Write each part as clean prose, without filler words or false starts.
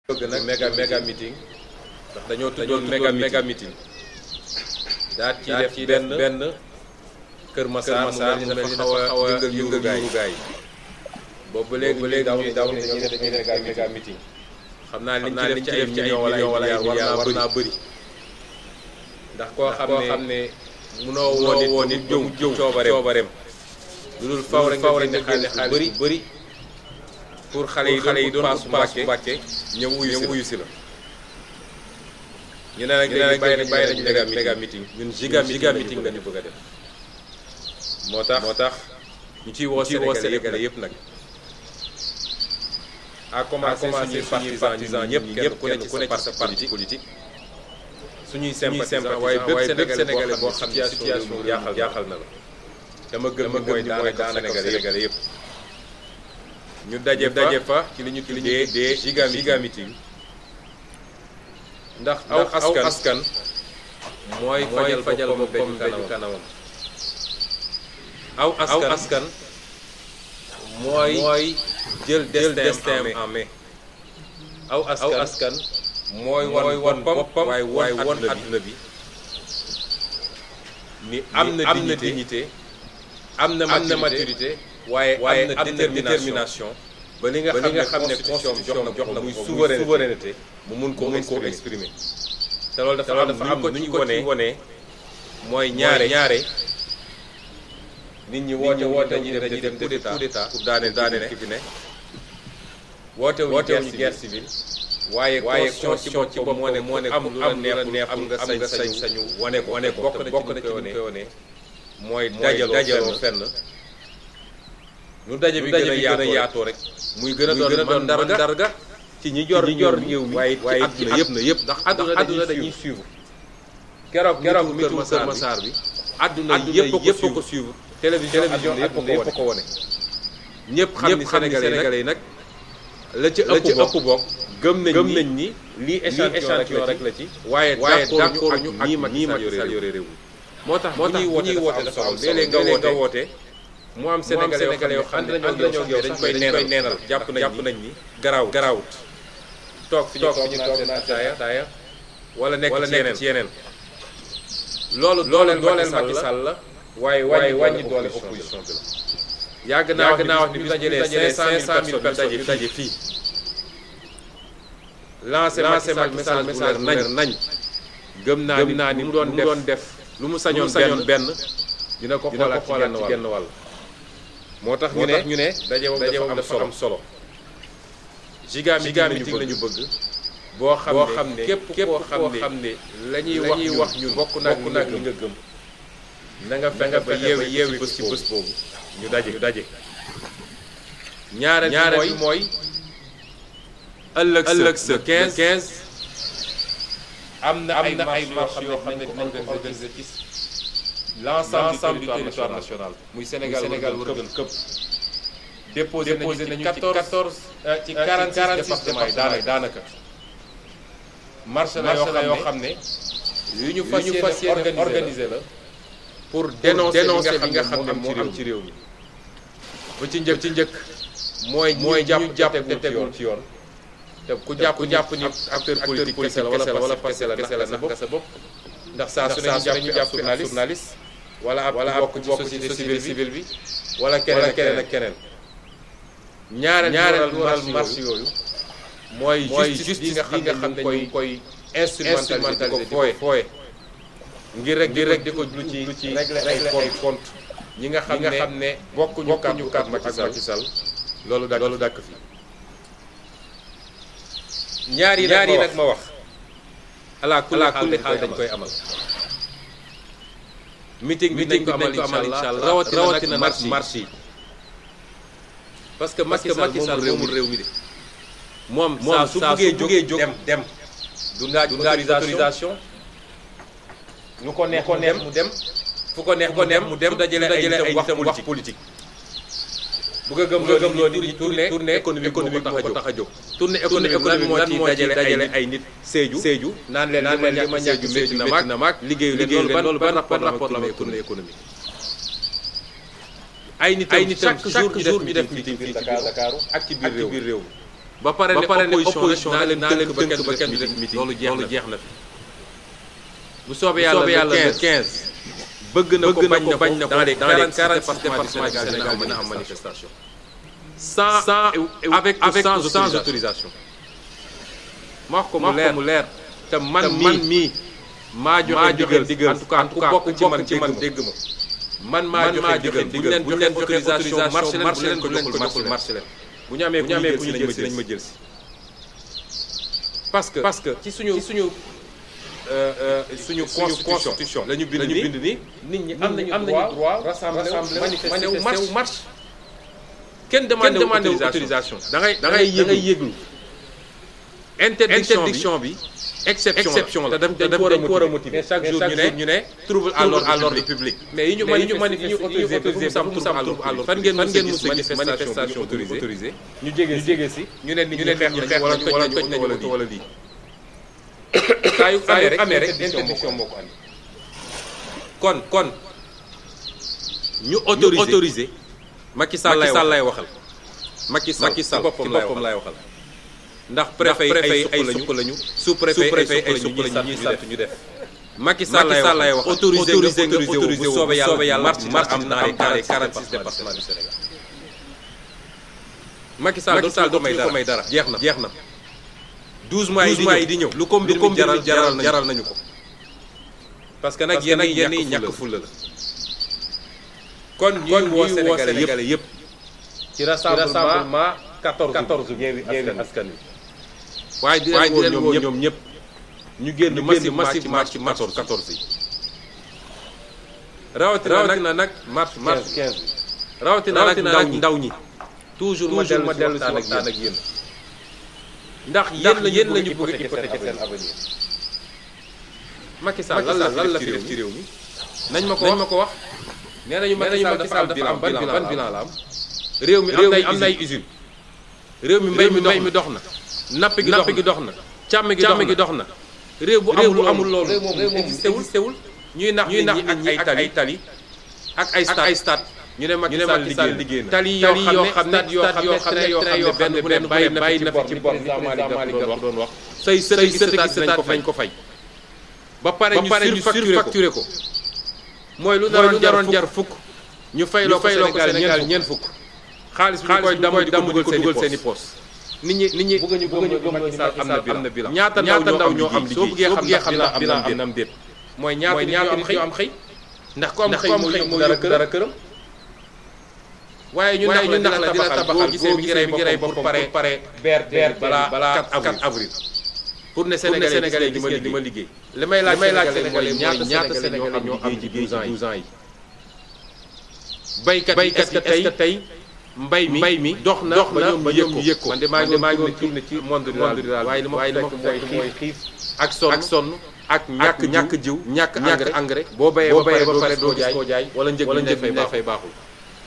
bëgg nag méga meeting ndax dañoo tuddoon méga meeting daal ci def benn Kër Massar mu mel ni dafa xaw a yëngal gaay yi boobu ba léegi dañuy def méga meeting xam naa liñ ci def ci ay millions wala ay milliards war naa bëri ndax koo xam ne munoo woo nit jëw coobareem lu dul faw rek nga génne xaalis bu bëri pour xale yi doon paasu Mbàkke ñëw wuyu si la ñu ne nag léegi bàyyi nañu méga meeting ñun giga meeting lañu bëgg a def moo tax ñu ciy woo Sénégalais yëpp nag à commencer suñuy partisans ñëpp kenn ku ne ci sa parti politique suñuy sympathisants waaye bépp Sénégalais boo xam ne situation jaaxal na la dama gëm mooy daanaka Sénégalais yëpp ñu daje fa ci li ñu tuddee giga meeting ndax aw askan mooy fajal boppam daju kanamam aw askan mooy jël destin en main aw askan mooy wan boppam waaye won adduna bi ni am na dignité am na maturité waaye am na détermination ba li nga xam ne constitution jox na muy souveraineté mu mun ko exprimer te loolu dafa am nu ñu ko ci wonee mooy ñaare nit ñi woote ñu dañuy dem coup d'état pour daaneel ki fi ne wootewuñu guerre civile waaye constitution ci bopp moo ne am lu la neex am nga sañ-sañu wane ko bokk na ci ñu koy wone mooy dajaloo fenn nu daje bi gën a yaatoo rek muy gën a doon ndarga ci ñi jor réew mi waaye ci àdduna yëpp ndax àdduna dañuy suivre keroog Kër Massar bi àdduna yëpp ko suivre télévision yëpp ko wone ñëpp xam ni Sénégalais yi nag la ci ëpp bokk gëm nañ ni lii échantillon rek la ci waaye d'accord ñu ak nii Macky Sall yore réew mi moo tax bu ñuy woote dafa am léeg-léeg nga woote mu am Sénégalais yoo xam ne ànd nañoo yow dañ koy neenal jàpp nañ ni garaawut toog fi ñu toog naan ataaya wala nekk ci yeneen loolu dooleel Macky Sall la waaye wàññi doole opposition bi la yàgg naa wax ni bi dajalee 500 000 personnes daje fii lancé Macky Sall message nañ gëm naa ni mu doon def lu mu sañoon benn dina ko xoolaat ci genn wàll moo tax ñu ne daje dafa am solo giga meeting lañu bëgg boo xam ne képp koo xam ne la ñuy wax ñun bokk nag li nga gëm na nga fexe ba yeewi bés ci bés boobu ñu daje ñaareel bi mooy ëllëg sa 15 am na ay marche yoo xam ne dinañ ko organiser ci l'ensemble du territoire national muy Sénégal wërngël këpp déposé nañu ci 46 départements yi daanaka marche la yoo xam ne yu ñu fas yéene organiser la pour dénoncer li nga xam ne moo am ci réew mi ba ci njëkk mooy jàpp te tegul ci yoon te ku jàpp ni acteur politique kese la wala kese la nax nga sa bopp ndax saa su ne ñu jàpp journaliste wala ab bokk ci société civile bi wala keneen ak keneen ñaareel marche yooyu mooy justice bi nga xam ne ñu koy instrumentaliser di ko fooye ngir rek di ko lu ci régler ay compte ñi nga xam ne bokkuñu kàddu Macky Sall loolu dàkk fi ñaar yi nag ma wax ala kulli xaal dañ koy amal meeting bi nañ ko amal inshallah rawatina marche yi parce que Macky Sall moomul réew mi de moom saa su bëggee jóg dem du laaj autorisation ñu ko neex mu dem fu ko neex mu dem dajale ay nitam wax politique bu nga gëm loo nit tournée économique moo ko tax a jóg tournée économique lan moo ci dajale ay nit Sédhiou naan leen li ma ñàkk métti na maag liggéeyu leen loolu ban rapport la ma tournée économique ay nitam chaque jour ñu def meeting fii Dakar ak ci biir réew mi ba pare ne opposition naa leen tënk ba kenn du def meeting loolu jeex na fi. bu soobee yàlla le 15 bëgg na ko bañ na ko dans les 46 départements du Sénégal mën a am manifestation. avec sans autorisation. ma wax ko mu leer te man mii maa joxe ndigal en tout cas ku bokk ci man dégg ma man maa joxe ndigal bu ñu leen autorisation marché leen bu leen ko joxul marché leen. bu ñu amee ku ñu jël si nañ ma jël si. parce que ci suñu constitution la ñu bind ni nit ñi am nañu droit rassembler manifester wu marche. kenn demandé autorisation da ngay yëglu. interdiction bi exception la te dañ ko war a motiver chaque jour ñu ne trouble à l'ordre public. mais yi ñu autorisé ba mu sam trouble à l'ordre fan ngeen mës a gis manifestation autorisée ñu jege si ñu ne nit ñi xeex wala toj nañu wala lii. saa yu amee rek interdiction moo ko andi. kon ñu autorisé Macky Sall lay waxal. Macky Sall ci boppam lay waxal. ndax préfet yi ay suq lañu sous-préfet ay suq lañu ñuy def. Macky Sall lay wax autorisé nga bu soobee yàlla marche am na dans les 46 départements du Sénégal. Macky Sall dootul may dara jeex na. 12 mois yi di ñëw lu ko mbir mi jaral nañu ko. parce que nag yéen yi ñàkk fulla la. kon ñuy woo Sénégalais yëpp. ci rassemblement 14 Yewwi Askan Wi. waaye di leen woo ñoom ñëpp. ñu génn massivement ci marche 14 yi. rawatina nag marche 15 bi. rawatina nag ndaw ñi. toujours ma dellu si waxtaan ak yéen. ndax yéen lañu bëgg hypothéquer seen avenir. Macky Sall lan la fi def ci réew mi. nañ ma ko wax. nee nañu Macky Sall dafa am ban bilan la am. réew mi am na ay usine. réew mi mbay mi dox na. napp gi dox na. càmm gi dox na. réew bu amul loolu réew moom existé wul. ñuy nax nit ñi ak ay tali. ak ay stade. ñu ne Macky Sall liggéey na tali yoo xam ne benn bàyyi na fi ci bor bi Malick Gakou doon wax. say sëtëki nañ ko fay. ba pare ñu surfacturé ko. mooy lu naroon jar fukk. ñu fayloo ko Sénégal ñeent fukk. xaalis bi koy damm di ko dugal seen i poos. nit ñi bëgg ñu Macky Sall am na bilan. ñaata ndaw ñoo am liggéey soo bëggee xam na am na am déet. mooy ñaata nit ñoo am xëy. ndax ku am xëy moo yóbbu dara këram. waaye ñu nax la di la tabaxal boo gisee mi ngi rey boppam pare BRT balaa 4 avril. pour ne Sénégalais di ma liggéey. li may laaj Sénégalais mooy ñaata Sénégalais ñoo am liggéey ci 12 ans yi. baykat yi tey mbay mi dox na ba ñoom ñu yëg ko man de maa ngi tourné ci monde rural waaye li ma fekk mooy xiif ak sonn ak ñàkk jiw ñàkk engrais boo bayee ba pare doo jaay wala njëg bi fay baaxul.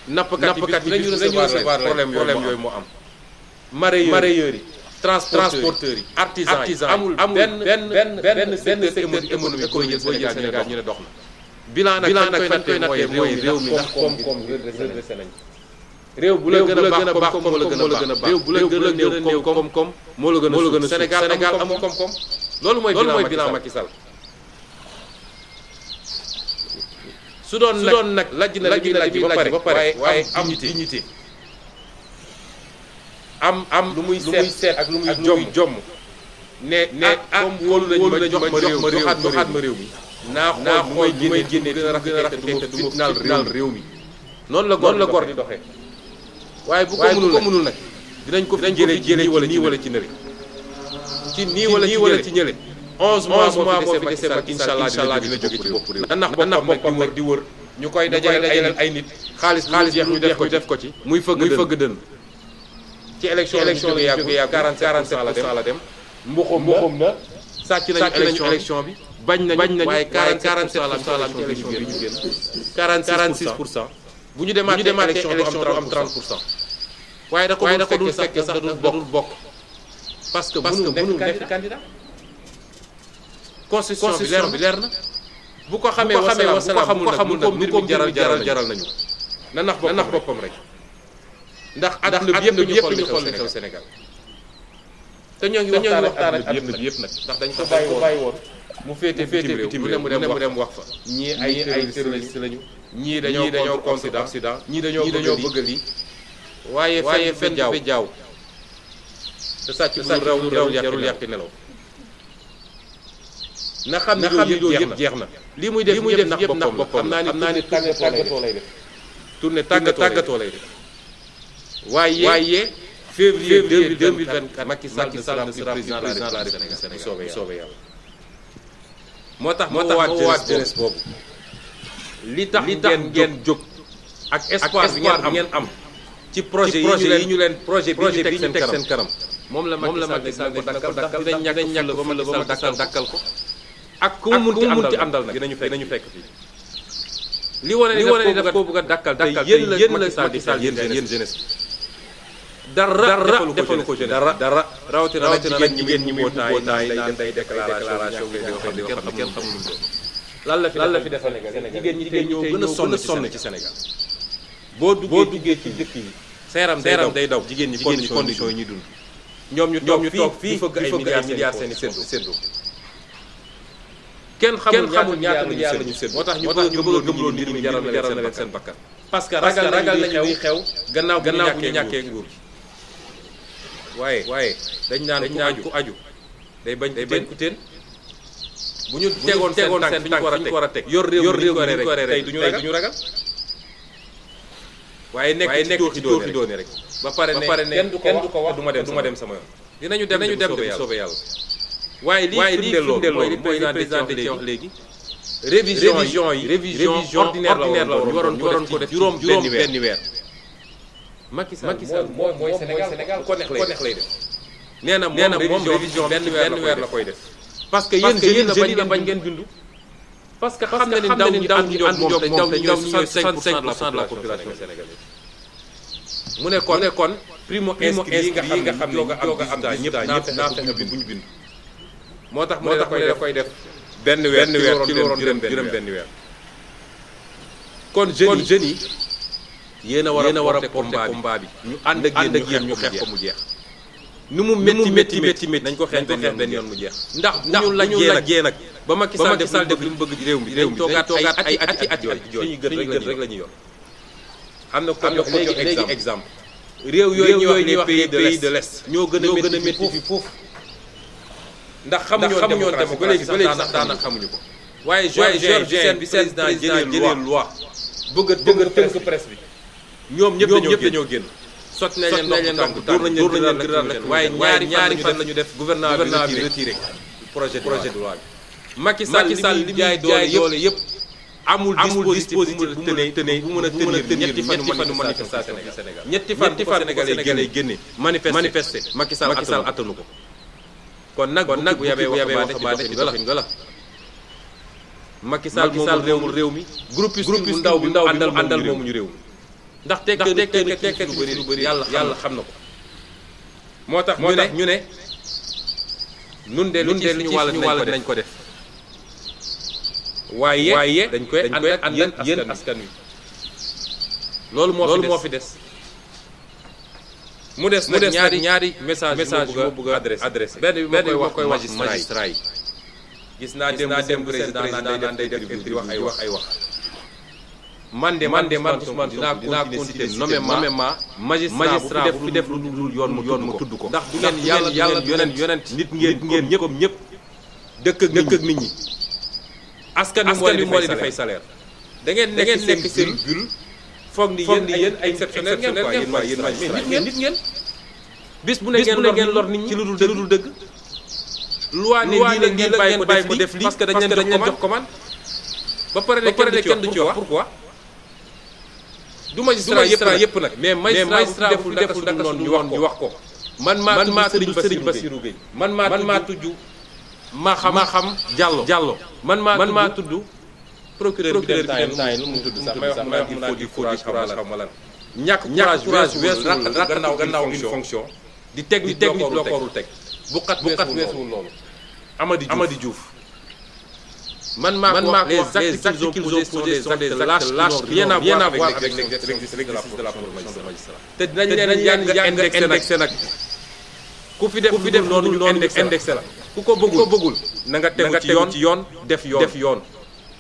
nappkat yi dinañu recevoir problème yooyu moo am. mareyeurs yi transporteurs yi artisans amul benn secteur économique booy jël Sénégal ñu ne dox na. bilan nag fan koy nattee mooy réew mi ndax koom-koom redressé nañ. réew bu la gën a baax koom moo la gën a baax réew bu la gën a néew koom-koom moo la gën a suuf Sénégal amul koom-koom. loolu mooy bilan Macky Sall. su doon nag lajj na li muy lajj ba pare waaye am dignité am lu muy seet ak lu muy jomm ne comme wóolu nañu ma jox ma réew mi naa xool lu may génne gën a rafet te du ma fitnaal réew mi noonu la gor di doxee waaye bu ko mënul nag dinañ ko jëlee ci nii wala ci nële ci nii wala ci ñële 11 mois moo fi dese Macky Sall incha dina jóge ci bopp réew na nax boppam nag di wër ñu koy dajaleel ay nit xaalis jeex ñu def ko ci muy fëgg dënn ci élection yi yàgg 47% la dem mbuxum na sàcc nañu élection bi bañ nañu waaye 47% la am ci élection bi ñu génn 46% bu ñu demaatee élection du am 30%. waaye da ko dul fekkee sax da dul bokk parce que mënul nekk candidat. constitution bi leer na bu ko xamee wasalaam bu ko xamul nag mbir mi jaral nañu na nax boppam rek ndax àdduna bi yëpp ñu xool li xew Sénégal te ñoo ngi waxtaan ak àdduna bi yëpp nag ndax dañ ko bàyyi woon mu féete bitim réew mu dem wax fa ñii ay terroriste lañu ñii dañoo contre Occident ñii dañoo bëgg lii waaye fen bi jaaw te sàcc lu raw jarul yàqi nelaw na xam ne loolu yëpp jeex na lii muy def yëpp ndax boppam xam naa ni tàggatoo lay def tournée tàggatoo lay def waaye février 2024 Macky Sall sera président de la République du Sénégal soobee yàlla moo tax waat jeunesse boobu li tax ngeen jóg ak espoir bi ngeen am ci projet yi ñu leen projet bi ñu teg seen kanam moom la Macky Sall ko dakkal ndax dinañ ñàkk ba Macky Sall dakkal ko ak ku mu munti àndal nag dinañu fekk fii li wane ni daf ko bëgg a dakkal te yéen la Macky Sall yéen jeunesse dara defalu ko jeunesse dara rawatina nag jigéen ñi muy mbootaay naan day déclaration di wax kenn xamul lu doon lan la fi defal Sénégal jigéen ñi tey ñoo gën a sonn ci Sénégal boo duggee ci dëkk yi seeram day daw jigéen ñi condition yi ñuy dund ñoom ñu toog fii fëgg ay milliards seeni séddoo kenn xamul ñaata milliards lañu séddoo moo tax ñu bëgg a gëmloo nit ñi jaral na leen seen bakkan parce que ragal nañu luy xew gannaaw bu ñu ñàkkee nguur gi waaye dañ naan ku aju day bañ ku teen bu ñu tegoon seen tànk fi ñu ko war a teg yor réew mi ko rek tey duñu ragal waaye nekk ci dóor doone rek ba pare ne kenn du ko wax du ma dem sama yoon dinañu dem soobee yàlla waaye lii firndeel loolu mooy li président di wax léegi révision ordinaire la waroon ko def juróom benn weer Macky Sall mooy Sénégal ko neex lay def nee na moom révision benn weer la koy def parce que yéen la bañ ngeen dund parce que xam na ni ndaw ñi ànd ñoom te ndaw ñi ñooy 65% de la population sénégalaise mu ne kon primo inscrit yi nga xam ne doog a am ñëpp naa fexe bu ñu bind moo tax mu ne da koy def benn weer ci lu waroon dem juróom benn weer kon jeunes yi yéen a war a porter combat bi ñu ànd ak yéen ñu xeex ko mu jeex nu mu métti nañ ko xeex benn yoon mu jeex ndax bu ñu lajjee nag ba Macky Sall def li mu bëgg réew mi dañ toogaat ay at yooyu suñu gët rek la ñuy yor am na ko léegi exemple réew yooyu ñuy wax les pays de l'Est ñoo gën a métti fi foofu ndax xamuñoon dem ba léegi sax daanaka xamuñu ko waaye Géorgien bi seen président jëlee loi bëgg a tënk presse bi ñoom ñëpp dañoo génn sotti nañ leen ndox dóor nañ leen gëral waaye ñaari fan la ñu def gouvernement bi retiré projet de loi bi Macky Sall li jaay doole yëpp amul dispositif bu mën a tenir ñetti fanu manifestation Sénégal ñetti fan Sénégalais génne manifester Macky Sall attanu ko kon nag bu yabee waxambaane ci doxin nga la Macky Sall moomul réew mi groupuscule bu ndaw àndal moomuñu réew mi ndax tekk lu bëri yàlla xam na ko moo tax ñu ne nun de li ñu wàll dinañ ko def waaye dañ koy ànd ak yéen askan wi loolu moo fi des mu des nag ñaari message yu bëgg a adressé benn bi ma koy wax magistrat yi gis naa dem président naan day def di wax ay wax man Ousmane dinaa continuer nommément magistrat bu fi def lu dul yoon mu tudd ko ndax du ngeen yàlla yonent nit ngeen ñëpp dëkk ak nit ñi askan wi moo leen di fay salaire da ngeen nekk seen bulle foog ni yéen ay exceptionnel ngeen quoi yéen nit ngeen bis bu ne ngeen lor nit ñi ci lu dul dëgg loi ne lii la ngeen bàyyi ko def lii parce que dañ leen jox commande ba pare ne kenn du ci wax pourquoi du magistrat yëpp nag mais magistrat bu deful naka noonu ñu wax ko man maa Serigne Bassirou Gueye man maa tudd maa xam Diallo man maa tudd procureur bi dem temps yi nu mu tudd sax may wax mu naan il faut du courage xaw ma lan ñàkk courage weesu gannaaw une fonction di teg nit loo ko warul teg bu xat weesuwul loolu Amady Diouf man maa ko wax les actes qu'ils ont posés sont des actes lâches rien à voir avec l'exercice de la profession de magistrat te dinañ leen indexé nag ku fi def noonu ñu indexé la ku ko bëggul na nga tegu ci yoon def yoon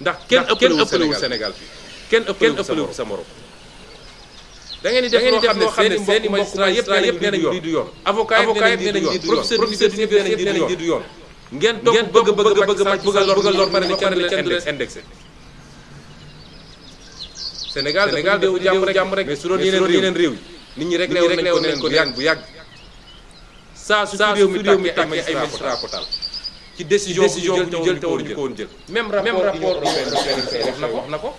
ndax kenn ëppalewul Sénégal fii kenn ëppalewul sa morom da ngeen di def loo xam ne seen i magistrat yëpp nee nañ lii du yoon avocat yëpp nee nañ lii du yoon professeur d'université nee nañ lii du yoon ngeen toog bëgg a lor pare ne kenn du leen indexé Sénégal réewu jàmm rek mais su doon yeneen réew yi nit ñi rek nañ ko bu yàgg saa su réew mi tàkkee ay magistrat ko tal ci décision ñu jël te waruñu ko woon jël même rapport wax na ko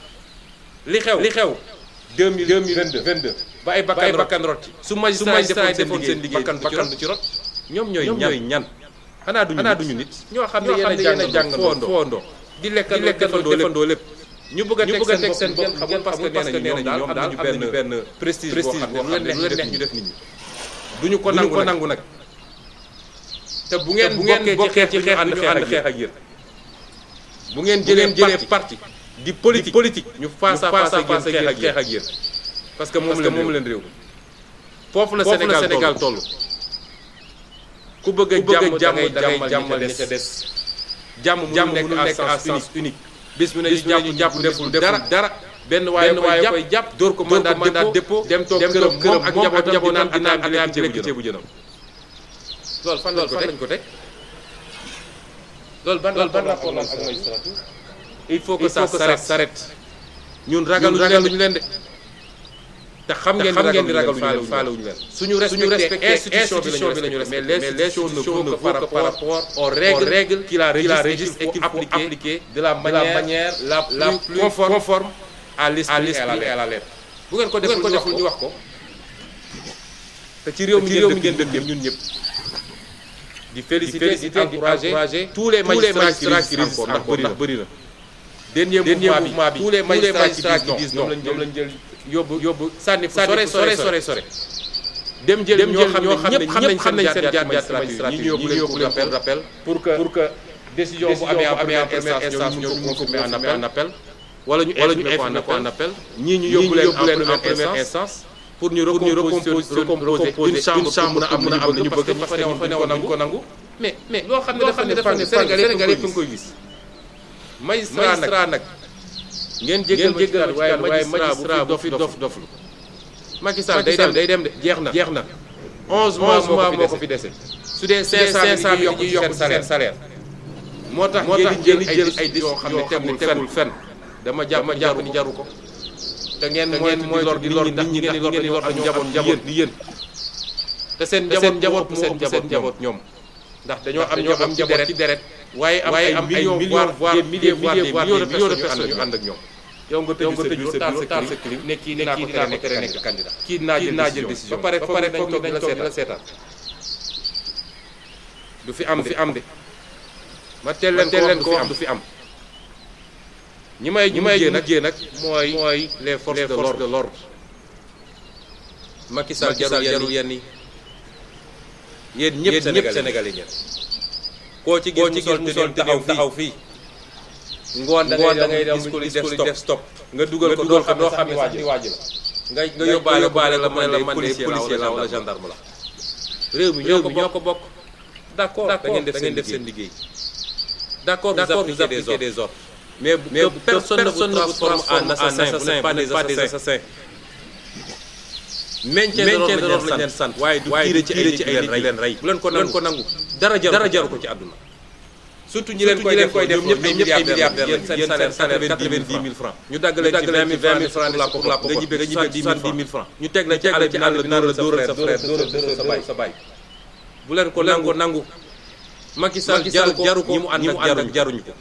li xew 2022 ba ay bakkan rot ci su magistrat defoon seen liggéey bakkan du ci rot ñoom ñooy ñan xanaa duñu nit ñoo xam ne yéen a jàngandoo foondoo di lekkandoo lépp ñu bëgg a teg seen bopp xam parce que nee nañu ñoom daal am nañu benn prestige boo xam ne lu leen neex ñu def nit ñi duñu ko nangu nag te bu ngeen bokkee ci xeex ànd xeex ak yéen bu ngeen jëlee parti di politique ñu face à face xeex ak yéen parce que moom leen réew foofu la Sénégal toll ku bëgg a jàmm da ngay jàmmal ña ca des jàmm mu nekk à sens unique bis bu ne ñu jàpp deful dara benn waaye koy jàpp dóor ko mandat dépôt dem toog këram moom ak njaboot naan di lekk ceebu jënam loolu fan lañ ko teg loolu ban rapport la ak magistrature il faut que ça s'arrête ñun ragaluñu leen de te xam ngeen ni ragaluñu leen suñu respecté institution bi lañu respecté mais les choses ne vaut que par rapport aux règles qui la régissent et qu'il faut appliquer de la manière la plus conforme à l'esprit et à la lettre bu ngeen ko deful ñu wax ko te ci réew mi ngeen dëkk ñun ñëpp di féliciter di encourager tous les magistrats qui résistent encore ndax bëri na dernier mouvement bi tous les magistrats qui disent non ñoom lañ jël yóbbu sànni fu sore dem jël ñoo xam ne ñëpp xam nañ seen jaar magistrature ñi ñu yóbbu leen rappel pour que décision bu amee en première instance ñoom ñu confirmer en appel wala ñu infirmer ko en appel ñii ñu yóbbu leen en première instance pour ñu recomposer une chambre mën a am li ñu bëgg parce que ñu fa ne ko nangu mais loo xam ne dafa ne Sénégal yëpp nga koy gis magistrat nag ngeen jéggal waaye magistrat bu fi doflu Macky Sall day dem de jeex na 11 mois moo ko fi dese su dee 500 yi ñuy yokk seen salaire moo tax ngeen jël ay décision xam ne tegul fenn dama jàpp ni jaru ko te ngeen mooy di lor nit ñi ngeen di lor njaboot di yéen te seen njaboot ñoom ndax dañoo am njaboot ci deret waaye am ay millions voire des millions de personnes ñu ànd ak ñoom yow nga tëju sa bureau taal sa clim ne kii dinaa ko tere nekk candidat kii naa jël décision ba pare foog nañ la seetaan du fi am de ma teel leen ko wax du fi am ñi may mujjee nag mooy les forces de l'ordre Macky Sall jarul yenn yi yéen ñëpp sénégalais ñëpp koo ci gis mu sol taxaw fii ngoon da ngay dem gis ko def stop nga dugal ko doo xam ne waaj la nga yóbbaale la man de policier la wala gendarme la réew mi ñoo ko bokk d'accord da ngeen def seen liggéey d'accord vous appliquez des ordres mais personne ne vous transforme en assassin, vous n'êtes pas des assassins. maintien de l'ordre lañ leen sant waaye du tiire ci ay nit leen rey bu leen ko nangu dara jaru ko ci àdduna surtout ñi leen koy def ñoom ñëpp ay milliardaires yéen seen salaire 90 000 francs ñu dagg leen ci 20 000 francs la ko nga ñibbe 70 000 francs ñu teg la ci àll bi naan la dóoral sa frère dóoral sa baay bu leen ko nangu Macky Sall jaru ko ñi mu ànd ak jaruñu ko